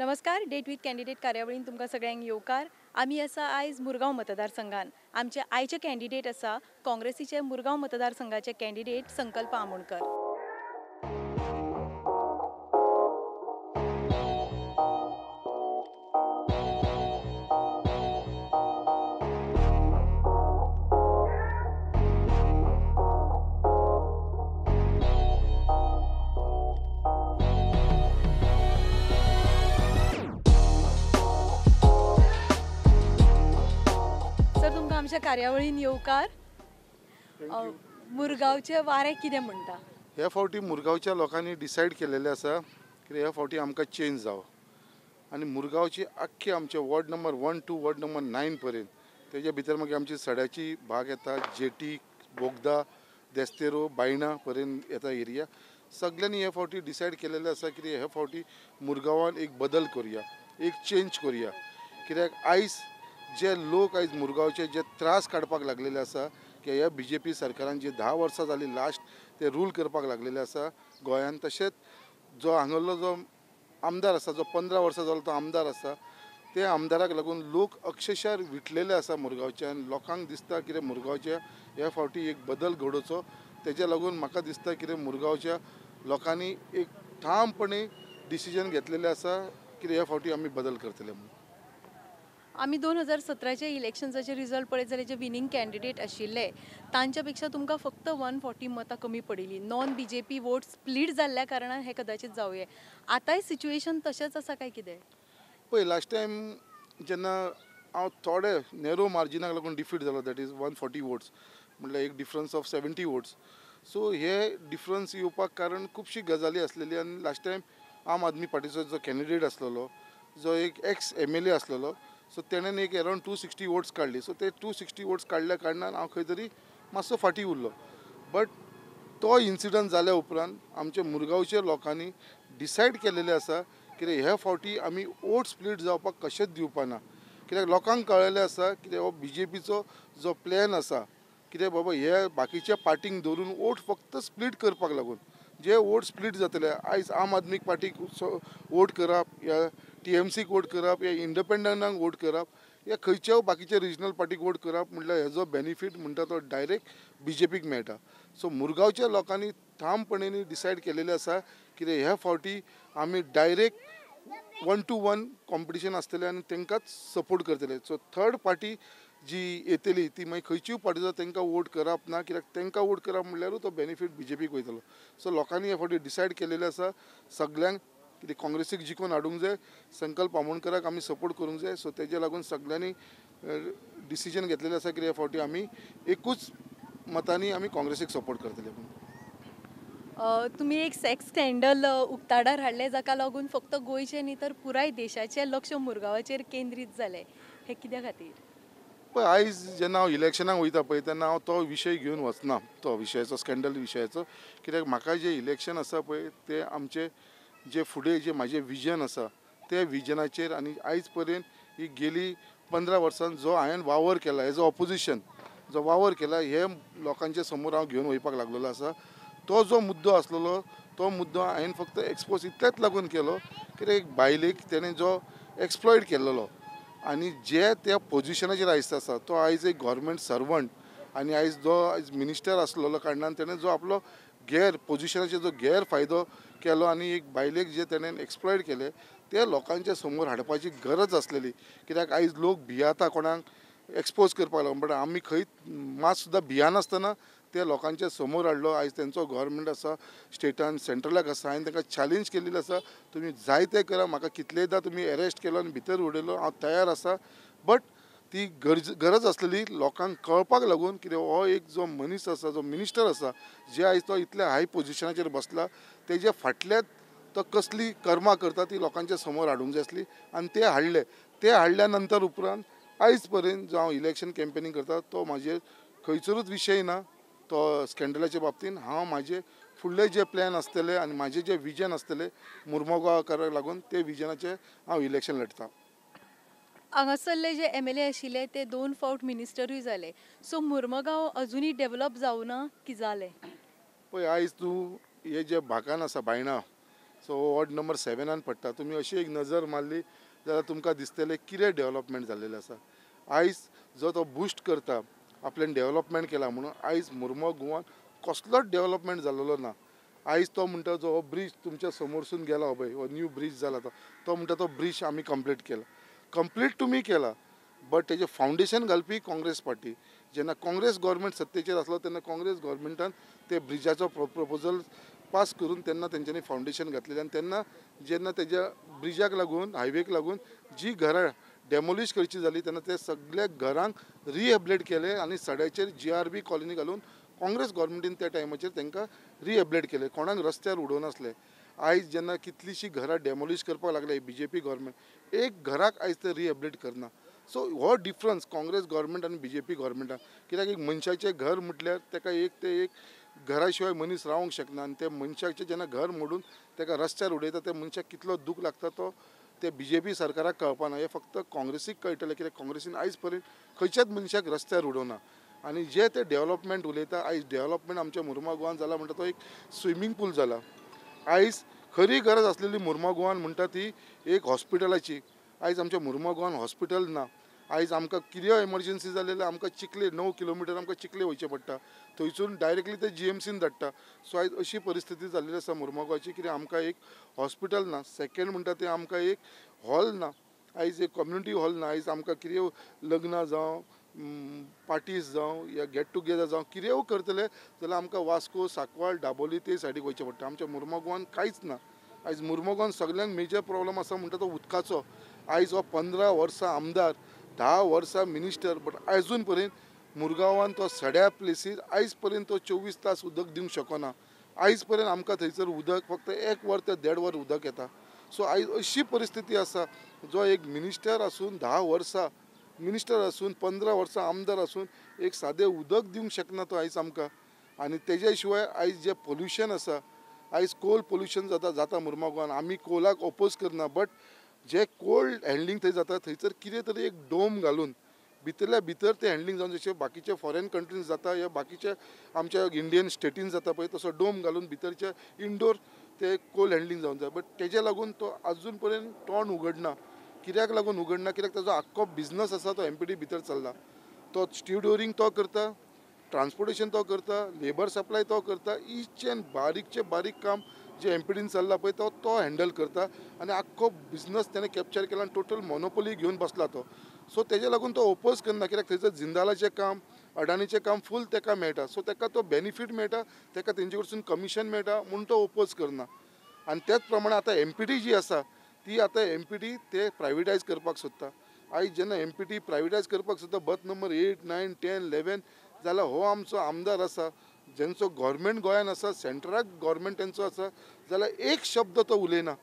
नमस्कार, date with candidate कार्यावळीन तुमकां सगळ्यांक येवकार. आमी आसा आयज मुरगांव मतदारसंघान. आमचे आयचे कॅन्डिडेट आसा काँग्रेसीचे मुरगांव मतदारसंघाचे कॅन्डिडेट संकल्प आमोणकर. आमच्या कार्यावळीन येवकार. मुरगांवचे वारे कितें म्हणटा? ह्या फावटी मुरगांवच्या लोकांनी डिसायड केलेलें आसा की ह्या फावटी आमकां चेंज जावो आनी मुरगांवची आख्खी आमचे वॉर्ड नंबर 1, 2, वॉर्ड नंबर 9 पर्यंत तेजे भितर मागीर आमची सड्याची भाग येता, जेटी, बोगदा, देस्तेरो, बायणा पर्यंत येता एरिया. सगळ्यांनी हे फावटी डिसायड केलेलें आसा की हे फावटी मुरगांवान एक बदल करुया, एक चेंज करुया. कित्याक आयज जे लोक आयज मुरगांवचे जे त्रास काडपाक लागलेले आसा की ह्या बी जे पी सरकारान जे 10 वर्सां जाली लास्ट ते रूल करपाक लागलेले आसा गोंयान, तशेंच जो हांगरलो जो आमदार आसा, जो 15 वर्सां जालो तो आमदार आसा, ते आमदाराक लागून लोक अक्षरशः विटलेले आसा मुरगांवचे. आनी लोकांक दिसता कितें मुरगांवच्या ह्या फावटी एक बदल घडोवचो. तेज्या लागून म्हाका दिसता कितें मुरगांवच्या लोकांनी एक ठामपणे डिसिजन घेतलेलें आसा कितें ह्या फावटी आमी बदल करतले म्हणून. आमी 2017 इलेक्शन्साचे रिजल्ट पळयत जाल्यार जे विनींग कॅन्डिडेट आशिल्ले तांच्या पेक्षा तुमकां फक्त 140 मतां कमी पडिल्ली. Non B J P vote split जाल्ल्या कारणान हें कदाचित जावये. आतांय सिच्युएशन तशेंच आसा काय कितें? पळय, लास्ट टायम जेन्ना हांव थोडे नॅरो मार्जिनाक लागून डिफीट जालो, that is 140 votes, म्हटल्यार एक डिफरन्स ऑफ 70 वोट्स. सो हे डिफरन्स येवपाक कारण खुबशी गजाली आसलेली. आनी लास्ट टायम आम आदमी पार्टीचो जो कॅन्डिडेट आसलेलो, जो एक एक्स MLA आसलेलो, सो तेणेन एक अरावंड 260 वोट्स काडली. सो ते 260 वोट्स काडल्या कारणान हांव खंय तरी मातसो फाटीं उरलो. बट तो इन्सिडंट जाल्या उपरांत आमच्या मुरगांवच्या लोकांनी डिसायड केलेलें आसा कित्याक ह्या फावटी आमी वोट स्प्लीट जावपाक कशेंच दिवपा ना. कित्याक लोकांक कळ्ळेलें आसा कित्याक हो बी जे पीचो जो प्लॅन आसा कित्याक बाबा हे बाकीच्या पार्टींक धरून वोट फक्त स्प्लीट करपाक लागून जे वोट स्प्लीट जातले, आयज आम आदमी पार्टीक वोट करप या TMCक वोट करप या इंडिपेंडंटांक वोट करप या खंयच्याय बाकीच्या रिजनल पार्टीक वोट करप, म्हटल्यार हेजो बेनिफीट म्हणटा तो डायरेक्ट बी जे पीक मेळटा. सो मुरगांवच्या लोकांनी ठामपणे डिसायड केलेलें आसा कित्याक ह्या फावटी आमी डायरेक्ट 1 to 1 कॉम्पिटिशन आसतलें आनी तांकांच सपोर्ट करतले. सो थर्ड पार्टी जी येतली ती मागीर खंयचीय पार्टी जावं तांकां वोट करप ना, कित्याक तांकां वोट करप म्हणल्यारूय तो बेनिफीट बी जे पीक वयतलो. सो लोकांनी ह्या फावटी डिसायड केलेलें आसा सगळ्यांक कितें काँग्रेसीक जिखून हाडूंक जाय, संकल्प आमोणकराक आमी सपोर्ट करूंक जाय. सो तेजे लागून सगळ्यांनी डिसिजन घेतलेलें आसा की ह्या फावटी आमी एकूच मतांनी आमी काँग्रेसीक सपोर्ट करतले. तुमी एक सेक्स स्कँडल उक्ताडार हाडलें जाका लागून फक्त गोंयचें न्ही तर पुराय देशाचें लक्ष मुरगांवाचेर केंद्रीत जालें, हें कित्या खातीर? पळय, आयज जेन्ना हांव इलेक्शनाक वयता पळय तेन्ना हांव तो विशय घेवन वचना, तो विशयाचो स्कँडल विशयाचो, कित्याक म्हाका जें इलेक्शन आसा पळय तें आमचें जे फुडें जे म्हाजें विजन आसा त्या विजनाचेर. आनी आयज पर्यंत ही गेली 15 वर्सां जो हांवें वावर केला एज अ ऑपोजिशन जो वावर केला हे लोकांच्या समोर हांव घेवन वयपाक लागलेलो आसा. तो जो मुद्दो आसलेलो तो मुद्दो हांवें फक्त एक्सपोज इतल्याच लागून केलो कित्याक एक बायलेक तेणें जो एक्सप्लॉयट केल्लो आनी जे त्या पोजिशनाचेर आयज आसा तो आयज एक गव्हर्मेंट सर्वंट आनी आयज जो आयज मिनिस्टर आसलेलो कारणान तेणें जो आपलो गैर पोजिशनाचेर जो गैरफायदो केलो आनी एक बायलेक जे तेणें एक्सप्लॉयट केलें ते लोकांच्या समोर हाडपाची गरज आसलेली. कित्याक आयज लोक भियेता कोणाक एक्सपोज करपाक लागून, बट आमी खंय मात सुद्दां भियेनासतना ते लोकांच्या समोर हाडलो. आयज तेंचो गव्हर्मेंट आसा स्टेटान, सेंट्रलाक आसा, हांवें तांकां चॅलेंज केल्ली आसा, तुमी जाय तें करा, म्हाका कितलेदा तुमी एरेस्ट केलो आनी भितर उडयलो, हांव तयार आसा. बट ती गरज आसलेली लोकांक कळपाक लागून कित्याक हो एक जो मनीस आसा, जो मिनिस्टर आसा, जे आयज तो इतल्या हाय पोजिशनाचेर बसला तेज्या फाटल्यान तो कसली कर्मां करता ती लोकांच्या समोर हाडूंक जाय आसली आनी ते हाडले. ते हाडल्या नंतर उपरांत आयज पर्यंत जो हांव इलेक्शन कॅम्पेनींग करता तो म्हाजेर खंयसरूच विशय ना तो स्कँडलाच्या बाबतीन. हांव म्हाजे फुडले जे प्लॅन आसतले आनी म्हाजे जे विजन आसतले मुरमगांवकाराक लागून ते विजनाचे हांव इलेक्शन लढता. हांगासरले जे MLA आशिल्ले ते 2 फावट मिनिस्टरूय जाले. सो मुरमगांव अजुनूय डेवलप जावना की जालें? पळय, आयज तूं हे जे भागान आसा बायणा, सो वॉर्ड नंबर 7 पडटा. तुमी अशी एक नजर मारली जाल्यार तुमकां दिसतलें कितें डेवलपमेंट जाल्लेलें आसा. आयज जो तो बुस्ट करता आपल्यान डेवलपमेंट केला म्हणून, आयज मुरगांव गोवान कसलोच डेवलपमेंट जाल्लो ना. आयज तो म्हणटा जो हो ब्रीज तुमच्या समोरसून गेला पळय, हो न्यू ब्रीज जाला तो म्हणटा तो ब्रीज आमी कंप्लीट केला. कंप्लीट तुमी केला बट तेजें फावंडेशन घालपी काँग्रेस पार्टी. जेन्ना काँग्रेस गव्हर्मेंट सत्तेचेर आसलो तेन्ना काँग्रेस गव्हर्मेंटान ते ब्रिजाचो प्रपोजल पास करून तेन्ना तेंच्यांनी फावंडेशन घातलेलें. आनी तेन्ना जेन्ना तेज्या ब्रिजाक लागून हायवेक लागून जी घरां डेमोलिश करची जाली तेन्ना ते सगल्या घरांक रिहेबिलेट केले आनी सड्याचेर GRB colony घालून काँग्रेस गव्हर्मेंटीन त्या टायमाचेर तांकां रिहेबिलेट केले, कोणाक रस्त्यार उडोवनासले. आयज जेन्ना कितलींशीं घरां डेमोलिश करपाक लागले BJP government, एक घराक आयज ते रिहेबिलेट करना. सो हो डिफरन्स काँग्रेस गव्हर्मेंट आनी BJP गव्हर्मेंटान. कित्याक एक मनशाचें घर म्हटल्यार ताका एक ते एक घरा शिवाय मनीस रावंक शकना आनी ते मनशाचें जेन्ना घर मोडून ताका रस्त्यार उडयता त्या मनशाक कितलो दूख लागता तो ते BJP सरकाराक कळपाना. हें फक्त काँग्रेसीक कळटलें, कित्याक काँग्रेसीन आयज पर्यंत खंयच्याच मनशाक रस्त्यार उडोवना. आनी जे ते डेवलपमेंट उलयता, आयज डेवलपमेंट आमच्या मुरगांव गोवान जाला म्हणटा तो एक स्विमींग पूल जाला. आयज खरी गरज आसलेली मुरगांव गोवान म्हणटा ती एक हॉस्पिटलाची. आयज आमच्या मुरगांव गोवान हॉस्पिटल ना. आयज आमकां कितें एमर्जन्सी जाली जाल्यार आमकां चिखले 9 किलोमिटर आमकां चिखले वयचें पडटा, थंयसून डायरेक्टली ते GMCन धाडटा. सो आयज अशी परिस्थिती जाल्ली आसा मुरगांव गोवाची कित्याक आमकां एक हॉस्पिटल ना. सेकेंड म्हणटा तें आमकां एक हॉल ना, आयज एक कम्युनिटी हॉल ना. आयज आमकां कितें लग्नां जावं, पार्टीज जावं या गेट टुगेदर जावं कितेंय करतले जाल्यार आमकां वास्को, सांकवाळ, दाबोली ते सायडीक वयचें पडटा. आमच्या मुरगांव गोवान कांयच ना. आयज मुरगांव गोवान सगळ्यांत मेजर प्रॉब्लम आसा म्हणटा तो उदकाचो. आयज हो 15 वर्सां आमदार, 10 वर्सां मिनिस्टर, बट आजून पर्यंत मुरगांवान तो सड्या प्लेसीर आयज पर्यंत तो 24 तास उदक दिवंक शकना. आयज पर्यंत आमकां थंयसर उदक फक्त 1 वर ते 1.5 वर उदक येता. सो आयज अशी परिस्थिती आसा, जो एक मिनिस्टर आसून 10 वर्सां मिनिस्टर आसून 15 वर्सां आमदार आसून एक सादें उदक दिवंक शकना तो आयज आमकां. आनी तेज्या शिवाय आयज जें पोल्युशन आसा, आयज कोल पोल्युशन जाता मुरगांव गोवान. आमी कोलाक ओपोज करना, बट जे कोल्ड हँडलिंग थंय जाता थंयसर कितें तरी एक डोम घालून भितरल्या भितर तें हँडलिंग जावन, जशें बाकीच्या फॉरेन कंट्रीन जाता या बाकीच्या आमच्या इंडियन स्टेटीन जाता पळय तसो डोम घालून भितरच्या इंडोर ते कोल हँडलिंग जावन जाय. बट तेज्या लागून तो आजून पर्यंत तोंड उगडना. कित्याक लागून उगडना? कित्याक ताजो आख्खो बिजनस आसा तो MPD भितर चल्ला. तो स्टिवडोरींग तो करता, ट्रान्सपोर्टेशन तो करता, लेबर सप्लाय तो करता, इच एंड बारीकचे बारीक काम जे MPDन चल्ला पळय तो तो हँडल करता आनी आख्खो बिजनस तेणें कॅप्चर केला आनी टोटल मोनोपोली घेवन बसला तो. सो तेज्या लागून तो ओपोज करना, कित्याक थंयसर जिंदालाचें काम, अडानीचें काम फूल तेका मेळटा. सो तेका तो बेनिफीट मेळटा, तेका तेंचे कडसून कमिशन मेळटा म्हूण तो ओपोज करना. आनी तेच प्रमाणे आतां MPD जी आसा ती आतां MPD ते प्रायवेटायज करपाक सोदता. आयज जेन्ना MPD privatise करपाक सोदता, बर्थ नंबर 8, 9, 10, 11 जाल्यार हो आमचो आमदार आसा जेंचो गव्हर्मेंट गोंयान आसा, सेंट्राक गव्हर्मेंट तेंचो आसा, जाल्यार एक शब्द तो उलयना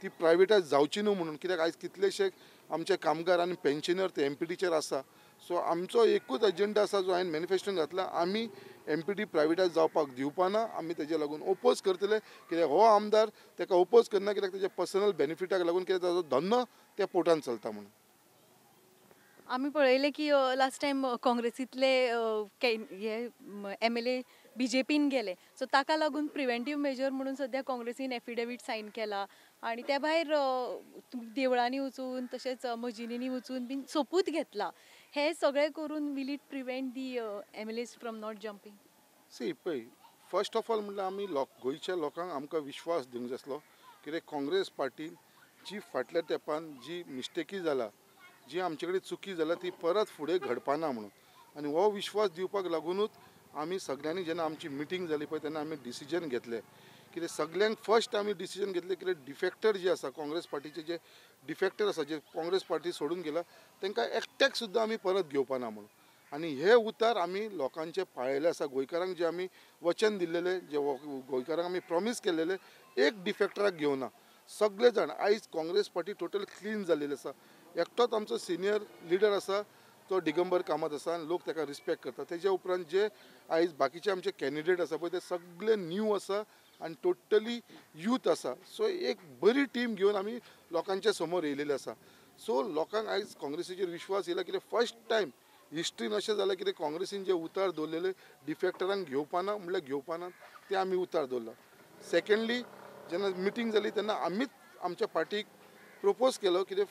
ती प्रायवेटायज जावची न्हू म्हणून. कित्याक आयज कितलेशे आमचे कामगार आनी पेन्शनर ते MPDचेर आसा. सो आमचो एकूच एजेंडा आसा जो हांवें मॅनिफेस्टोन घातला, आमी MPD privatise जावपाक दिवपाना. आमी तेजे लागून ओपोज करतले, कित्याक हो आमदार तेका ओपोज करना कित्याक तेज्या पर्सनल बेनिफिटाक लागून, कित्याक ताजो धंदो त्या पोर्टान चलता म्हणून. आमी पळयलें की लास्ट टायम काँग्रेसींतले हे MLA BJPन गेले, सो ताका लागून प्रिवेंटीव मेजर म्हणून सद्या काँग्रेसीन एफिडेवीट सायन केला आनी त्या भायर देवळांनी वचून तशेंच मजिदींनी वचून बीन सोपूत घेतला. हे सगळें करून will it prevent the MLAs from not jumping? See पळय, फर्स्ट ऑफ ऑल म्हणल्यार आमी गोंयच्या लोकांक आमकां विश्वास दिवंक जाय आसलो कित्याक काँग्रेस पार्टीन जी फाटल्या तेंपान जी मिस्टेकी जाला, जी आमचे कडेन चुकी जाला ती परत फुडें घडपाना म्हणून. आनी हो विश्वास दिवपाक लागुनूच आमी सगळ्यांनी जेन्ना आमची मिटींग जाली पळय तेन्ना आमी डिसिजन घेतलें कित्याक सगळ्यांक फर्स्ट आमी डिसिजन घेतलें कित्याक डिफेक्टर जे आसा काँग्रेस पार्टीचे जे डिफेक्टर आसा जे काँग्रेस पार्टी सोडून गेला तांकां एकट्याक सुद्दां आमी परत घेवपाना म्हणून. आनी हे उतार आमी लोकांचे पाळयले आसा. गोंयकारांक जे आमी वचन दिल्लेले, जे गोंयकारांक आमी प्रॉमीस केल्लेले, एक डिफेक्टराक घेवना. सगळे जाण आयज काँग्रेस पार्टी टोटल क्लीन जाल्लेली आसा. एकटोच आमचो सिनियर लिडर आसा तो दिगंबर कामत आसा आनी लोक ताका रिस्पेक्ट करता. तेज्या उपरांत जे आयज बाकीचे आमचे कॅन्डिडेट आसा पळय ते सगळे न्यू आसा आनी टोटली यूथ आसा. सो एक बरी टीम घेवन आमी लोकांच्या समोर येयलेले आसा. सो लोकांक आयज काँग्रेसीचेर विश्वास येयला कित्याक फर्स्ट टायम हिस्ट्रीन अशें जालें कितें काँग्रेसीन जे उतार दवरलेले डिफेक्टरांक घेवपाना म्हणल्यार घेवपाना ते आमी उतार दवरला. सेकेंडली जेन्ना मिटींग जाली तेन्ना आमीच आमच्या पार्टीक प्रपोज केलो कितें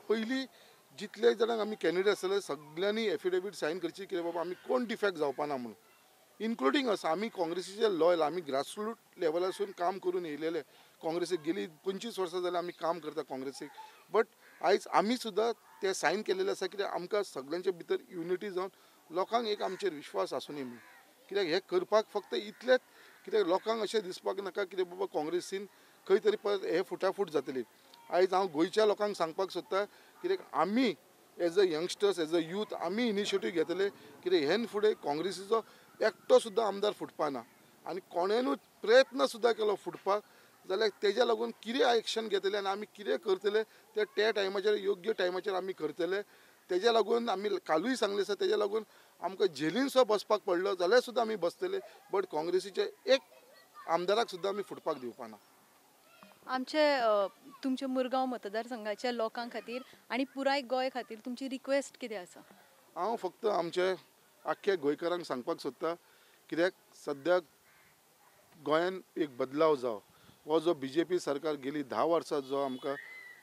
पयलीं जितले जाणांक आमी कॅन्डिडेट आसतले सगळ्यांनी एफिडेवीट सायन करची कितें बाबा आमी कोण डिफेक्ट जावपा ना म्हणून, इन्क्लुडींग अस. आमी काँग्रेसीचे लॉयल, आमी ग्रासरूट लेवलासून काम करून येयलेले काँग्रेसीक गेली 25 वर्सां जाल्यार आमी काम करता काँग्रेसीक. बट आयज आमी सुद्दां ते सायन केलेले आसा कित्याक आमकां सगळ्यांचे भितर युनिटी जावन लोकांक एक आमचेर विश्वास आसूं न्ही म्हणून. कित्याक हें करपाक फक्त इतलेंच कित्याक लोकांक अशें दिसपाक नाका कितें बाबा काँग्रेसीन खंय तरी परत हे फुटाफूट जातली. आयज हांव गोंयच्या लोकांक सांगपाक सोदता कित्याक आमी as a youngsters, as a youth आमी इनिशिएटीव घेतले कित्याक हेन फुडें काँग्रेसीचो एकटो सुद्दां आमदार फुटपा ना आनी कोणेनूच प्रयत्न सुद्दां केलो फुटपाक जाल्यार तेज्या लागून कितें एक्शन घेतले आनी आमी कितें करतले ते त्या टायमाचेर योग्य टायमाचेर आमी करतले. तेज्या लागून आमी कालूय सांगलें आसा, तेज्या लागून आमकां जेलीन सुद्दां बसपाक पडलो जाल्यार सुद्दां आमी बसतले, बट काँग्रेसीचे एक आमदाराक सुद्दां आमी फुटपाक दिवपा ना. आमचे तुमच्या मुरगांव मतदारसंघाच्या लोकां खातीर आनी पुराय गोंय खातीर तुमची रिक्वेस्ट कितें आसा? हांव फक्त आमचे आख्ख्या गोंयकारांक सांगपाक सोदता कित्याक सद्याक गोंयान एक बदलाव जावो. हो जो बीजेपी सरकार गेली 10 वर्सां जो आमकां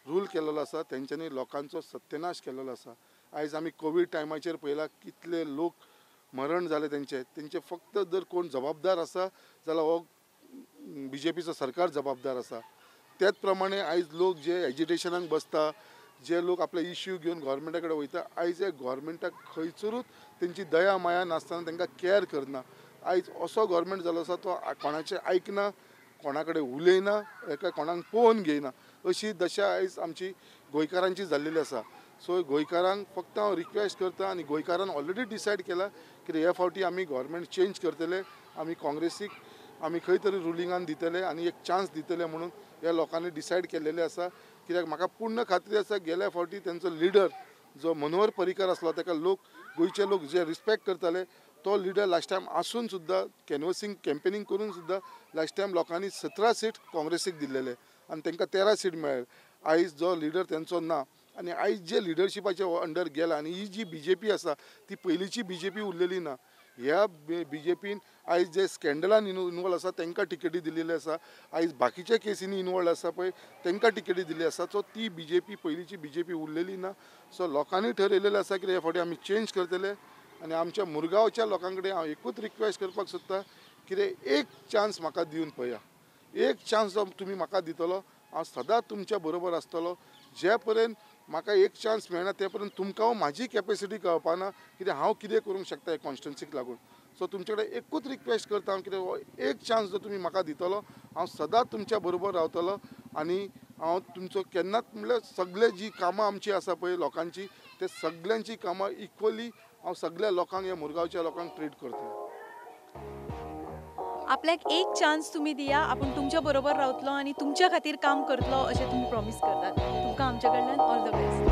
रूल केलेलो आसा तेंच्यांनी लोकांचो सत्यनाश केलेलो आसा. आयज आमी कोवीड टायमाचेर पळयला कितले लोक मरण जाले तेंचे, तेंचे फक्त जर कोण जबाबदार आसा जाल्यार हो बीजेपीचो सरकार जबाबदार आसा. त्याच प्रमाणे आयज लोक जे एजिटेशनाक बसता, जे लोक आपले इश्यू घेवन गव्हर्मेंटा कडेन वयता, आयज हे गव्हर्मेंटाक खंयसरूच तेंची दया माया नासतना तांकां कॅर करना. आयज असो गव्हर्मेंट जालो आसा तो कोणाचें आयकना, कोणा कडेन उलयना, एका कोणाक पळोवन घेयना, अशी दशा आयज आमची गोंयकारांची जाल्लेली आसा. सो गोंयकारांक फक्त हांव रिक्वेस्ट करता आनी गोंयकारान ऑलरेडी डिसायड केला की हे फावटी आमी गव्हर्मेंट चेंज करतले, आमी काँग्रेसीक आमी खंय तरी रुलिंगान दितले आनी एक चान्स दितले म्हणून ह्या लोकांनी डिसायड केल्लेलें आसा. कित्याक म्हाका पूर्ण खात्री आसा गेल्या फावटी तेंचो लिडर जो मनोहर पर्रीकर आसलो ताका लोक गोंयचे लोक जे रिस्पेक्ट करताले तो लिडर लास्ट टायम आसून सुद्दां कॅनवसींग कॅम्पेनींग करून सुद्दां लास्ट टायम लोकांनी 17 सीट काँग्रेसीक दिल्लेले आनी तांकां 13 सीट मेळ्ळे. आयज जो लिडर तेंचो ना आनी आयज जे लिडरशिपाचे अंडर गेला आनी ही जी बीजेपी आसा ती पयलींची बीजेपी उरलेली ना. ह्या बीजेपीन आयज जे स्कॅन्डलान इनवॉल्व आसा तांकां टिकेटी दिलेली आसा, आयज बाकीच्या केसींनी इनवॉल्व आसा पळय तांकां टिकेटी दिल्ली आसा. सो ती बीजेपी पयलींची बीजेपी उरलेली ना. सो लोकांनी ठरयलेलें आसा की हे फावटी आमी चेंज करतले आनी आमच्या मुरगांवच्या लोकां कडेन हांव एकूच रिक्वेस्ट करपाक सोदता कितें एक चान्स म्हाका दिवन पळया, एक चान्स जो तुमी म्हाका दितलो हांव सदांच तुमच्या बरोबर आसतलो. जे पर्यंत म्हाका एक चान्स मेळना ते पर्यंत तुमकां म्हाजी कॅपेसिटी कळपाना ना कित्याक हांव कितें करूंक शकता हे कॉन्स्टिट्युन्सीक लागून. सो तुमचे कडेन एकूच रिक्वेस्ट करता हांव कितें एक चान्स जो तुमी म्हाका दितलो हांव सदांच तुमच्या बरोबर रावतलो आनी हांव तुमचो केन्नाच म्हणल्यार सगळे जी कामां आमची आसा पळय लोकांची ते सगळ्यांची कामां इक्वली हांव सगळ्या लोकांक ह्या मुरगांवच्या लोकांक ट्रीट करतलो. आपल्याक एक चान्स तुमी दिया, आपूण तुमच्या बरोबर रावतलो आनी तुमच्या खातीर काम करतलो अशें तुमी प्रॉमीस करतात. तुमकां आमच्या कडल्यान ऑल the best.